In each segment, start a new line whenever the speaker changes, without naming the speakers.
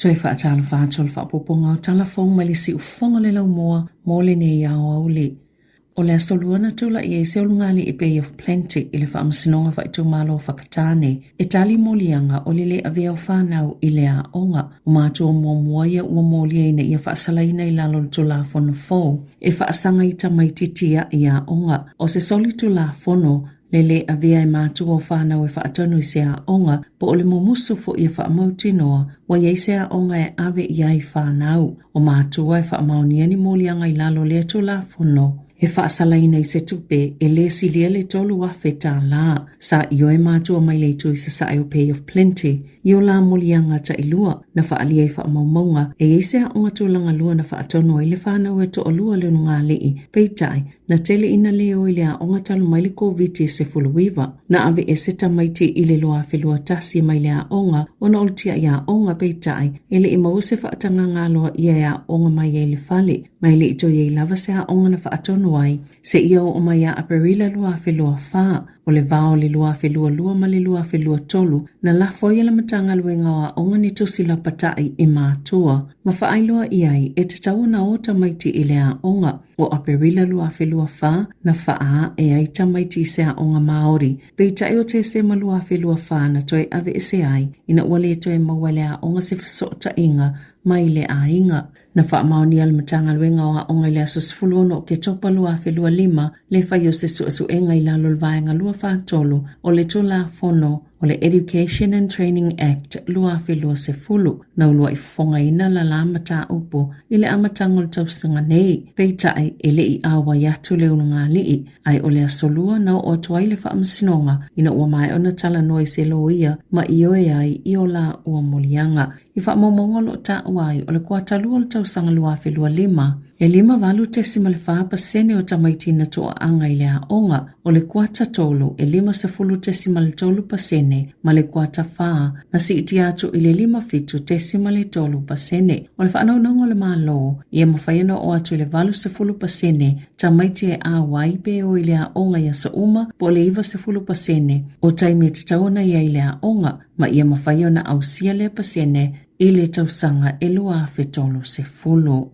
Toe faatalofa atu o le faaopoopoga o tala fou mai le siufofoga o le laumua mo lenei aoauli. O le Aso Lua na tulai ai se ulugalii Bay of Plenty i le Faamasinoga Faaitumalo o Whakatane e tali moliaga o le le avea o fanau i le aoga. O matua muamua ia ua molia ina ia faasalaina i lalo o le Tulafono fou e faasaga i tamaiti tiai aoga. O se soli Tulafono le lē avea e matua o fanau e faatonu i se aoga po o le mumusu foi e faamautinoa ua i ai se aoga e ave i ai fanau. O matua e faamaonia ni moliaga i lalo o lea Tulafono e faasalaina i se tupe e lē silia le $3,000. Sa ioe matua mai le itu i sasae o Bay of Plenty i o la moliaga tailua na faaalia i faamaumauga e i ai se aoga tulaga lua na faatonu ai le fanau e toalua le ulugalii, peitai, Na tele ina lē o i le aoga talu mai le Koviti-19. Na aveese tamaiti i le 2021 mai le aoga ona o le tiai aoga peitai e le i maua se faatagaga aloaia e aooga mai ai i le fale, ma e le i toe i ai lava se aoga na faatonu ai seia oo mai ia Aperila 2024. O le va o le 2022 ma le 2023, na lafo ai e le Matagaluega o Aoga ni tusi lapatai i matua ma faailoa i ai e tatau ona o tamaiti i le aoga. O Aperila 2024, na faaee ai tamaiti i se aoga Māori, peitai o Tesema 2024 na toe aveese ai ina ua le toe maua e le aoga se fesootaiga mai le aiga. Na faamaonia le Matagaluega o Aoga i le aso 16 o Oketopa 2025 le fai o se suesuega i lalo o le Vaega 243 o le Tulafono o le Education and Training Act 2020, na uluai fofogaina lala mataupu i le amataga o le tausaga nei. Peitai, e le i auai atu le ulugalii, ae o le Aso Lua na oo atu ai le faamasinoga ina ua maea ona talanoa i se loia ma ioe ai i o laua moliaga. I faamaumauga o lo o taua ai, o le kuatalua o le tausaga 2025, e 58.4% o tamaiti na toaaga i le aoga, o le kuata tolu e 50.3% ma le kuata whā na siitia atu i le 57.3%. O le whaanaunauga o le Malo, ia mawhai ona oo atu i le 80% tamaiti e auai pe o i le aoga i aso uma po o le 90% o taimi e tatau ona i ai i le aoga, ma ia mafai ona ausia lea pasene i le tausaga e 2030.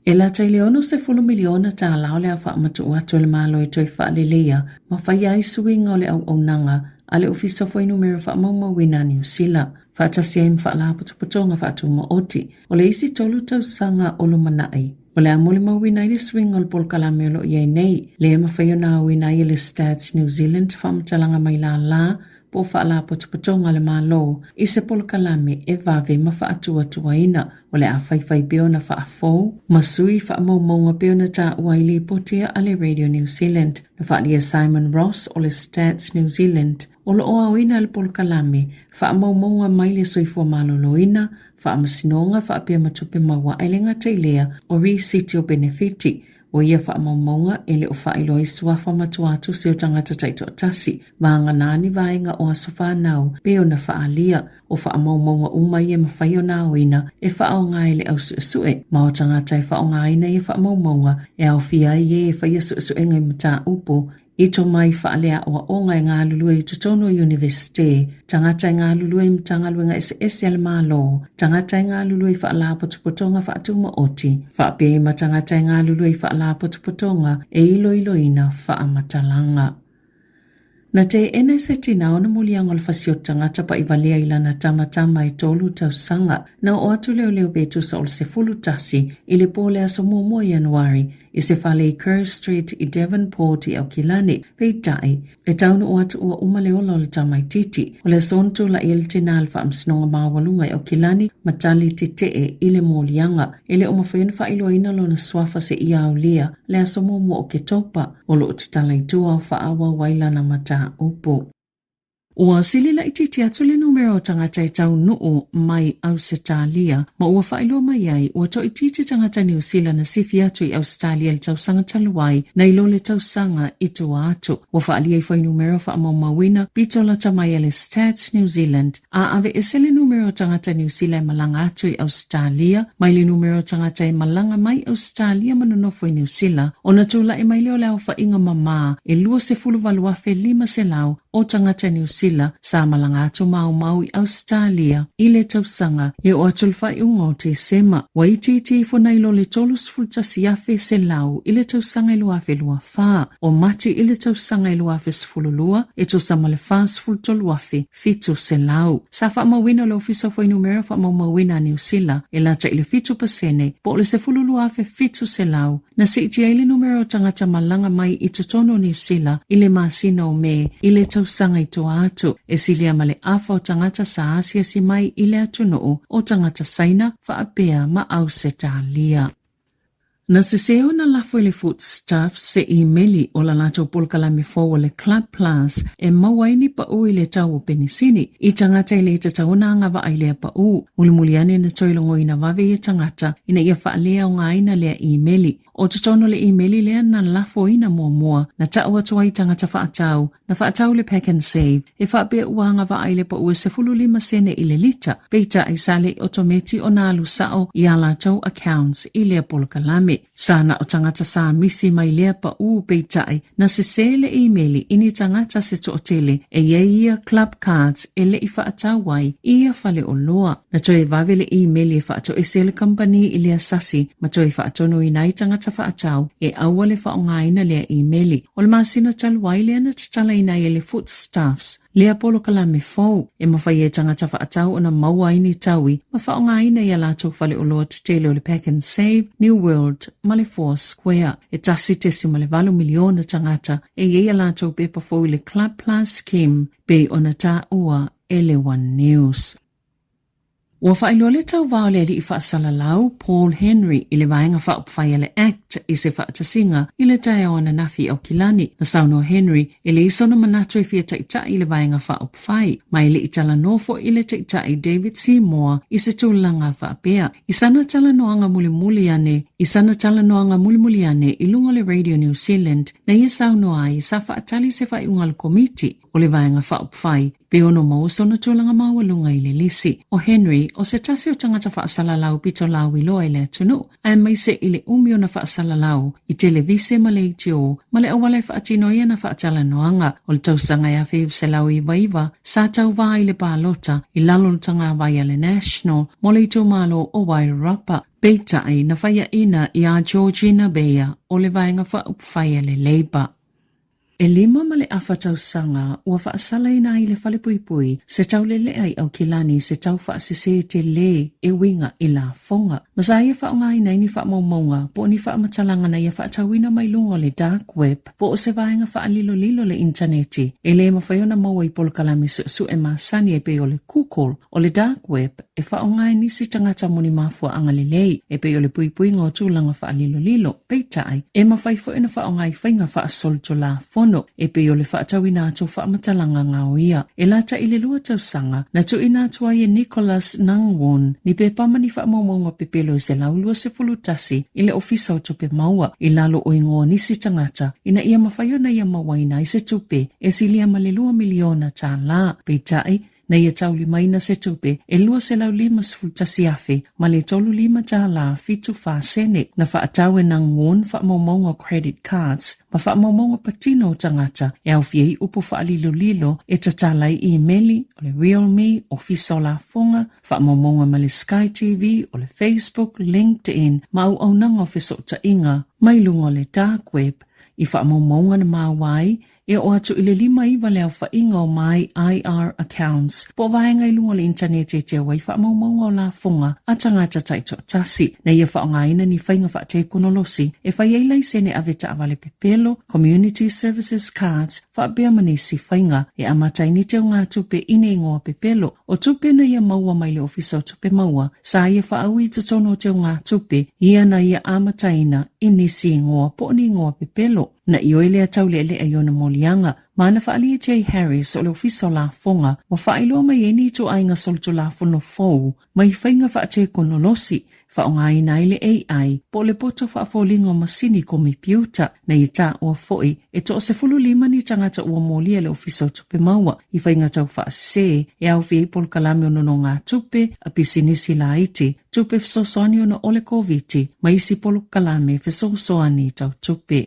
E lata i le $60 miliona tālā o le a faamatuu atu e le Malo e toe faaleleia ma faia ai suiga o le auaunaga a le Ofisa o Fuainumera Faamaumauina a Niu Sila, faatasi ai ma faalapotopotoga faatumaoti o le isi tolu tausaga o lumanai. O le a molimauina ai le suiga o le polokalame o lo o i ai nei, lea e mafai ona aoina ai e le Stats New Zealand faamatalaga mai lālā po o Faalapotopotoga a le Malo i se polokalame e vave ma faatuatuaina o le a faifai pea ona faafou ma sui faamaumauga pei ona taua ai lipoti a le Radio New Zealand. Na faaalia Simon Ross o le Stats New Zealand o lo o aoina e le polokalame faamaumauga mai le soifua maloloina, faamasinoga faapea ma tupe maua ae le gata i lea o risiti o penefiti O ia faamaumauga e le o faailoa ai suafa matua tusi o tagata taitoatasi, vagana ni vaega o aso fanau pei ona faaalia. O faamaumauga uma ia e mafai ona aoina e faaaoga e le au suesue, ma o tagata e faaaogaina ia faamaumauga e aofia ai e e faia suesuega i mataupu i tomai faaleaoaoga e galulue i totonu o Iunivesite, tagata e galulue i Matagaluega eseese a le Malo, tagata e galulue i Faalapotopotoga Faatumaoti, faapea ai ma tagata e galulue i Faalapotopotoga e iloiloina faamatalaga. Na teena e se tina ona moliaga o le fasioti tagata paʻivalea i lana tamatama e tolu tausaga. Na oo atu leoleo pe tusa o le 11 i le po o le aso muamua Ianuari i se fale i Kerr Street i Devonport i Aukilani, peitai, e taunuu atu ua uma le ola o le tamaitiiti. O le aso na tulai ai le tina a le Faamasinoga Maualuga i Aukilani ma tali tetee i le moliaga. E le o mafai ona faailoaina lona suafa seia aulia le aso muamua o Oketopa, o lo o tatala i tua o faaauau ai lana mataupu. Ua sili laitiiti atu le numera o tagata e taunuu mai Ausetalia, ma ua faailoa mai ai ua toaitiiti tagata Niu Sila na sifi atu i Ausetalia i le tausaga talu ai nai lo le tausaga i tua atu. Ua faaalia i fuainumera faamaumauina pito lata mai a le Stats New Zealand a aveese le numera o tagata Niu Sila e malaga atu i Ausetalia mai le numera o tagata e malaga mai Ausetalia ma nonofo i Niu Sila ona tulai mai lea o le aofaiga mamā e 28,500. o tagata Niu Sila sa malaga atu maumau i Ausetalia i le tausaga e oo atu i le faaiuga o Tesema. Ua itiiti ifo nai lo le 31,100 i le tausaga e 2024. O Mati i le tausaga e 2012 e tusa ma le 43,700. Sa faamauina e le Ofisa o Fuainumera Faamaumauina a Niu Sila e lata i le 7% po o le 12,700 na siitia ai le numera o tagata malaga mai i totonu o Niu Sila i le masina o Me i le tausaga i tua atu, e silia ma le afa o tagata sa asiasi mai i le atunuu o tagata Saina faapea ma Ausetalia. Na sese ona lafo i le Foodstuffs se imeli o la latou polokalame fou o le Club Plus e maua ai ni paʻū i le tau o penisini i tagata e le tatau ona agavaa i lea paʻū. Mulimuli ane na toe logoina vave ia tagata ina ia faaleaogaina lea imeli. O totonu o le imeli lea na lafoina muamua, na ta'u atu ai i tagata faatau, na faatau le Pack and Save, e faapea ua agavaa i le paʻū e 15 sene i le lita, peitai sa le i otometi ona alu sa'o i a latou accounts i lea polokalame. Sa na o tagata sa misi mai lea paʻū peitai na sesē le imeli i ni tagata se toatele e i ai ia club cards e le i faatau ai i ia faleoloa. Na toe vave le imeli e faatoese le kamupani i lea sasi ma toe faatonuina ai tagata faatau e aua le faaaogaina lea imeli. O le masina talu ai lea na tatalaina ai e le Foodstuffs lea polokalame fou e mafai ai tagata faatau ona maua ai ni taui ma faaaogaina i a latou faleoloa tetele o le Pack and Save, New World ma le Four Square. E 1.8 miliona tagata e i ai a latou pepa fou i le Club Plus Scheme pei ona taua e le One News. Ua faailoa le tauva o le alii faasalalau, Paul Henry, i le Vaega Faaupufai a le act i se faatasiga i le taeao ananafi i Aukilani. Na saunoa Henry, e leai sona manatu e fia taitai i le Vaega Faaupufai, ma e le i talanoa foi i le Taitai David Seymour i se tulaga faapea. I sana talanoaga mulimuli ane, i sana talanoaga mulimuli ane i luga o le Radio New Zealand, na ia saunoa ai sa faatali se faaiuga a le Komiti o le Vaega Faaupufai Pe ono maua sona tulaga maualuga i le lisi. ʻO Henry, ʻo se tasi o tagata faasalalau pito lauiloa i le atunuu, aemaise i le umi ona faasalalau i televise ma leitio ma le auala e faatino ai ana faatalanoaga. O le tausaga e 1999, sa tauva ai i le palota i lalo o le tagavai a le National mo le itumalo o Wairarapa. Peitai, na faiaina iā Georgina Beyer o le Vaega Faaupufai a le Labour. E lima ma le afa tausaga ua faasalaina ai le falepuipui se taulelea i Aukilani i se tau faasesē telē e uiga i lafoga. Ma sa ia faaaogaina ai ni faamaumauga po o ni faamatalaga na ia faatauina mai luga o le dark web po o se vaega faalilolilo le initaneti e le mafai ona maua i polokalame suesue masani e pei o le Google. O le dark web e faaaoga e nisi tagata mo ni mafuaaga lelei e pei o le puipuiga o tulaga faalilolilo. Peitai, e mafai foi ona faaaoga i faiga faasolitulafono e pei o le faatauina atu o faamatalaga gaoia. E lata i le lua tausaga, na tuuina atu ai e Nicholas Nangwon ni pepa ma ni faamaumauga pepelo e 121 i le Ofisa o Tupe Maua i lalo o igoa o nisi tagata ina ia mafai ona ia mauaina ai se tupe e silia ma le $2 miliona. Peitai, na ia taulimaina se tupe e $251,000 ma le 35 tālā 74 sene na faatau e Nangwon faamaumauga o credit cards ma faamaumauga patino o tagata e aofia ai upu faalilolilo e tatala ai imeli, o le RealMe, Ofisa o Lafoga, faamaumauga ma le Sky TV, o le Facebook, LinkedIn ma auaunaga o fesootaiga mai luga o le dark web i faamaumauga na maua ai E oo atu i le 59 le aofaiga o My IR Accounts, po o vaega i luga o le initaneti e teu ai faamaumauga o lafoga a tagata taitoatasi, na ia faaaogaina ni faiga faatekonolosi e fai ai laisene ave taavale pepelo, Community Services Cards, faapea ma nisi faiga e amata ai ni teugatupe i ni ingoa pepelo o tupe na ia maua mai le Ofisa o Tupe Maua sa ia faaui i totonu o teugatupe ia na ia amataina i nisi ingoa po o ni ingoa pepelo. Na ioe lea taulealea i ona moliaga, ma na faaalia Jay Harris o le Ofisa o Lafoga ua faailoa mai ai ni ituaiga solitulafono fou mai faiga faatekonolosi faaaogaina ai le AI po o le poto faafoliga o masini komepiuta. Na ia taua foi e toa-15 ni tagata ua molia e le Ofisa o Tupe Maua i faiga tau faasese e aofia ai polokalame o nonogatupe a pisinisi laiti, tupe fesoasoani ona o le Koviti ma isi polokalame fesoasoani tau tupe.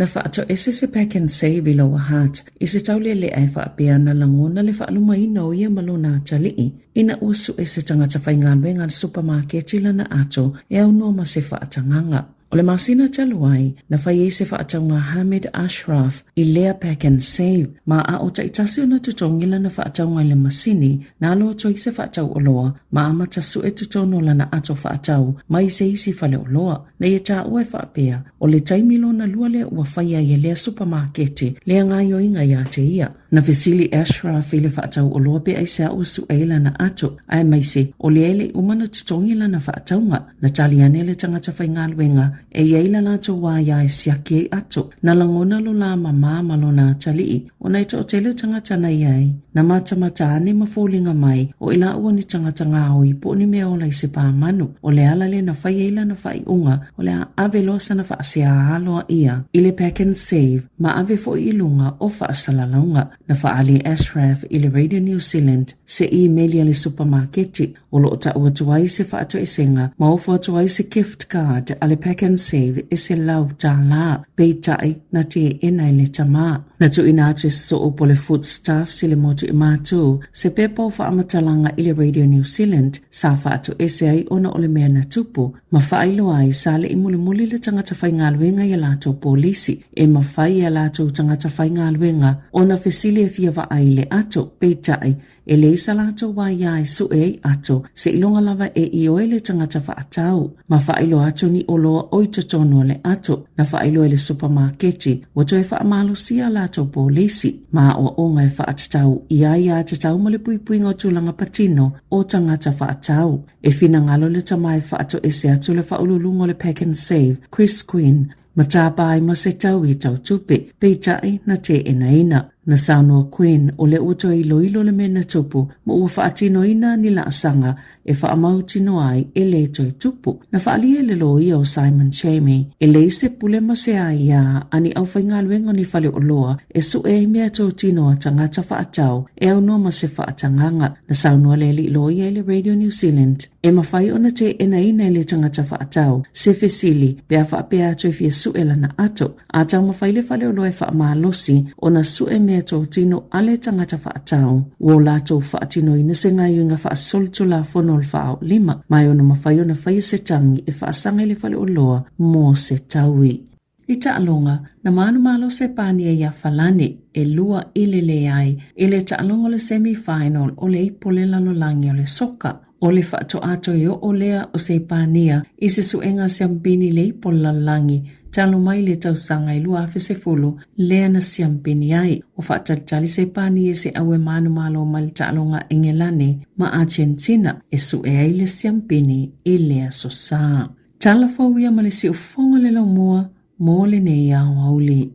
Na faatoese se Pak'nSave i Lower Hutt i se taulelea e faapea na lagona le faalumaina o ia ma lona atalii ina ua sue se tagata faigaluega a le supamaketi lana ato e aunoa ma se faatagaga. O le masina talu ai, na fai ai se faatauga a Hamid Ashraf i lea Pak'nSave ma a o taitasi ona totogi lana faatauga i le masini, na alo atu ai se faatau oloa ma amata sue totonu o lana ato faatau mai se isi faleoloa. Na ia taua e faapea, o le taimi lona lua lea ua fai ai e lea supamaketi lea gaoioiga ia te ia. Na fesili Ashraf i le faatau oloa pe aisea ua sue ai lana ato, aemaise o lea e le i uma ona totogi lana faatauga. Na tali ane le tagata faigaluega e i ai la latou wā iā e siaki ai ato. Na lagona lo la mamā ma lona atalii, ona e toatele tagata na i ai. Na matamata ane ma foliga mai o i laua ni tagata gaoi po o ni mea ola i se pā manu. O le ala lea na fai ai lana faaiuga o le a ave loa sana faasea aloa ia i le Pak'nSave ma ave foi i luga o faasalalauga. Na faaali e Ashraf i le Radio New Zealand se imeli a le supamaketi o lo o tau atu ai se faatoesega ma ofo atu ai se gift card a le Pak'nSave e $100, peitai na teena e le tama. Na tuuina atu e sosoo po o le Foodstuffs i le motu i Matū se pepa o faamatalaga i le Radio New Zealand sa faatoese ai ona o le mea na tupu ma faailoa ai sa le i mulimuli le tagata faigaluega i a latou polisi e mafai e a latou tagata faigaluega ona fesili e fia vaai i le ato, peitai E leai sa latou aia e sue ai ato, seiloga lava e ioe le tagata faatau, ma faailoa atu ni oloa o i totonu o le ato. Na faailoa e le supamaketi, ua toe faamalosia a latou polisi, ma aoaoga e faatatau i aia tatau ma le puipuiga o tulaga patino o tagata faatau. E finagalo le tama e faatoese atu le faauluuluga o le Pak'nSave, Chris Quinn, ma tāpā ai ma se tau i tautupe, peitai na teenaina. Na saunoa Quinn o lea ua toe iloilo le mea na tupu ma ua faatinoina ni laasaga e faamautinoa ai e le toe tupu. Na faaalia e le loia o Simon Chamie e leai se pule ma se aiā a ni aufaigaluega o ni faleoloa e sue ai mea totino a tagata faatau e aunoa ma se faatagaga. Na saunoa le alii loia i le Radio New Zealand E mafai ona teenaina e le tagata faatau se fesili pe a faapea atu e fia sue lana ato, a taumafai le faleoloa e faamalosi ona sue mea totino a le tagata faatau. Ua o latou faatinoina se gaoioiga faasolitulafono o le faaolima, ma e ono mafai ona faia se tagi e faasaga i le faleoloa mo se taui. I taaloga, na manumalo Sepania iā Falani, e lua i le leai, i le taaloga o le semi-final o le Ipu o le Lalolagi o le Soka. ʻO le faatoa toe oo lea o Sepania i se suega siampini i le Ipu o le Lalolagi talu mai le tausaga e 2010 lea na siampini ai. Ua faatalitali Sepania i se au e manumalo mai le taaloga a Engelane ma Argentina e sue ai le siampini i le Aso Sa. Tala fou ia ma le siufofoga o le laumua mo lenei aoauli.